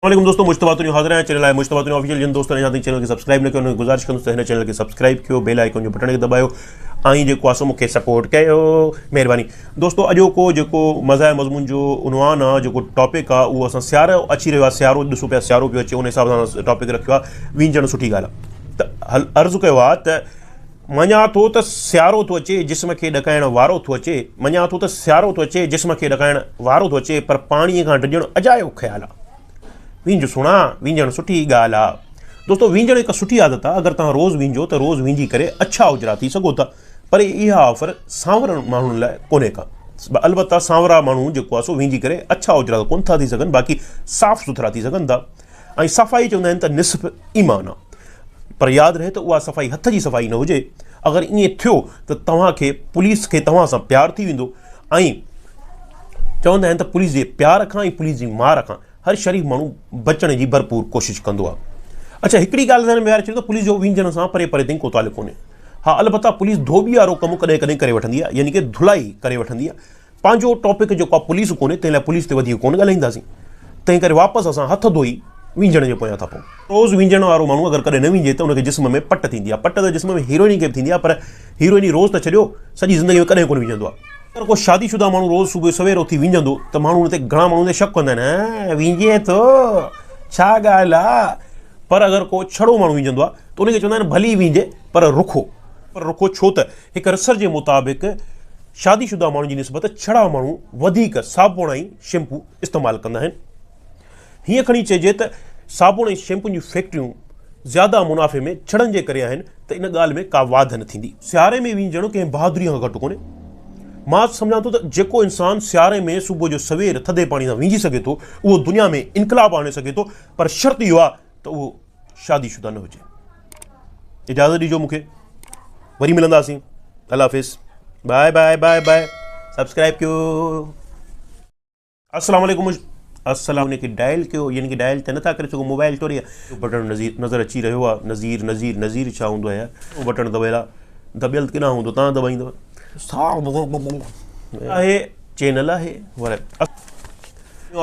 عليڪم دوستو مجتبيٰ تنيو حاضر آهيان چينل آهي مجتبيٰ تنيو آفيشل جن دوستن اڃا تائين چينل کي سبسڪرائب نه ڪيو انهن کي گذارش ڪندس ته هن چينل کي سبسڪرائب ڪيو بيل آئيڪن جو بٽڻ کي دٻايو ۽ جيڪو آهي سو مون کي سپورٽ ڪيو مهرباني دوستو اڄوڪو جيڪو مزاح مضمون جو عنوان آهي جيڪو ٽاپڪ آهي اهو اسان سيارو اچي رهيو آهي سيارو ڏسو پيا سيارو پيو اچي ان حساب سان ٽاپڪ رکيو آهي وينجڻ سٺي ڳالهه آهي ته عرض ڪيو آهي ته مڃان ٿو ته سيارو ٿو اچي جسم کي ڏڪائڻ وارو ٿو اچي مڃان ٿو ته سيارو ٿو اچي جسم کي ڏڪائڻ وارو ٿو اچي پر پاڻي کان ڊڄڻ اجايو خيال آ وينج سهڻا وينجڻ سٺي ڳالهه آ دوستو وينجڻ هڪ سٺي عادت آ اگر توهان روز وينجو ته روز وينجي ڪري اڇا اجرا ٿي سگهو ٿا پر اها آفر سانورن ماڻهن لاء ڪونهي ڪا البته سانورا ماڻهو جيڪو آ سو وينجي ڪري اڇا اجرا ته ڪونه ٿا ٿي سگهن باقي صاف سٿرا ٿي سگهن ٿا ۽ صفائي چوندا آهن ته نصف ايمان آ پر ياد رهي ته اها صفائي هٿ جي صفائي نه هجي اگر ائين ٿيو ته توهان کي پوليس کي توهان سان پيار ٿي ويندو ۽ چوندا آهن ته پوليس جي پيار کان ۽ پوليس جي مار کان هر شريف ماڻهو بچڻ جي ڀرپور ڪوشش ڪندو آهي اڇا هڪڙي ڳالهه ذهن ۾ ويهاري ڇڏيو ته پوليس جو وينجهڻ سان پري پري تائين ڪو تعلق ڪونهي ها البته پوليس ڌوٻي وارو ڪم ڪڏهن ڪڏهن ڪري وٺندي آهي يعني ڪي ڌلائي ڪري وٺندي آهي پنهنجو ٽاپڪ جيڪو آهي پوليس ڪونهي تنهن لاء پوليس تي وڌيڪ ڪونه ڳالهائينداسين تنهن ڪري واپس اسان هٿ ڌوئي وينجهڻ جي پويان ٿا پئون. روز وينجهڻ وارو ماڻهو اگر ڪڏهن نه وينجهي ته ان کي جسم ۾ پٽ ٿيندي آهي. پٽ ته جسم ۾ هيروئني کي به ٿيندي آهي پر هيروئني روز ته ڇڏيو سڄي زندگي ۾ ڪڏهن ڪونه وينجهندو آهي. اگر ڪو شادي شده ماڻهو روز صبح جو سوير اٿي وينجهندو ته ماڻهو ان تي گهڻا ماڻهو ان تي شڪ ڪندا آهن هه وينجهي ٿو ڇا ڳالهه آهي پر اگر ڪو ڇڙو ماڻهو وينجهندو آهي ته ان کي چوندا آهن ڀلي وينجهي پر رکو پر رکو ڇو ته هڪ ريسرچ جي مطابق شادي شده ماڻهن جي نسبت ڇڙا ماڻهو وڌيڪ صابڻ ۽ شيمپو استعمال ڪندا آهن. هيئن کڻي چئجي ته صابڻ ۽ شيمپون جون فيڪٽريون زياده منافعي ۾ ڇڙن جي ڪري آهن ته ان ڳالهه ۾ ڪا واڌ نه ٿيندي. سياري ۾ وينجهڻ ڪنهن بهادري کان گهٽ ڪونهي. مان سمجهان ٿو ته جيڪو انسان سياري ۾ صبح جو سوير ٿڌي پاڻي سان وينجهي سگهي ٿو اهو دنيا ۾ انقلاب آڻي سگهي ٿو پر شرط اهو آهي ته اهو شادي شده نه هجي. اجازت ڏجو مونکي وري ملنداسين الله حافظ bye bye bye bye subscribe ڪيو السلام عليڪم السلام ان کي ڊائل ڪيو يعني کہ ڊائل ته نٿا ڪري سگهو موبائل ٽوري بٽڻ نظير نظر اچي رهيو آهي نظير نظير نظير ڇا هوندو آهي يار بٽڻ دٻيل آهي دٻيل ڪنا هوندو تان دٻائيندو آهي چينل آهي ور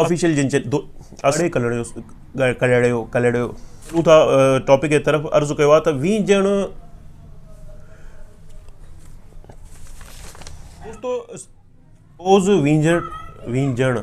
آفيشل جن اڙي ڪلڙيو ڪلڙيو ڪلڙيو هلون ٿا ٽاپڪ جي طرف عرض ڪيو آهي ته وينجڻ دوستو روز وينجڻ وينجڻ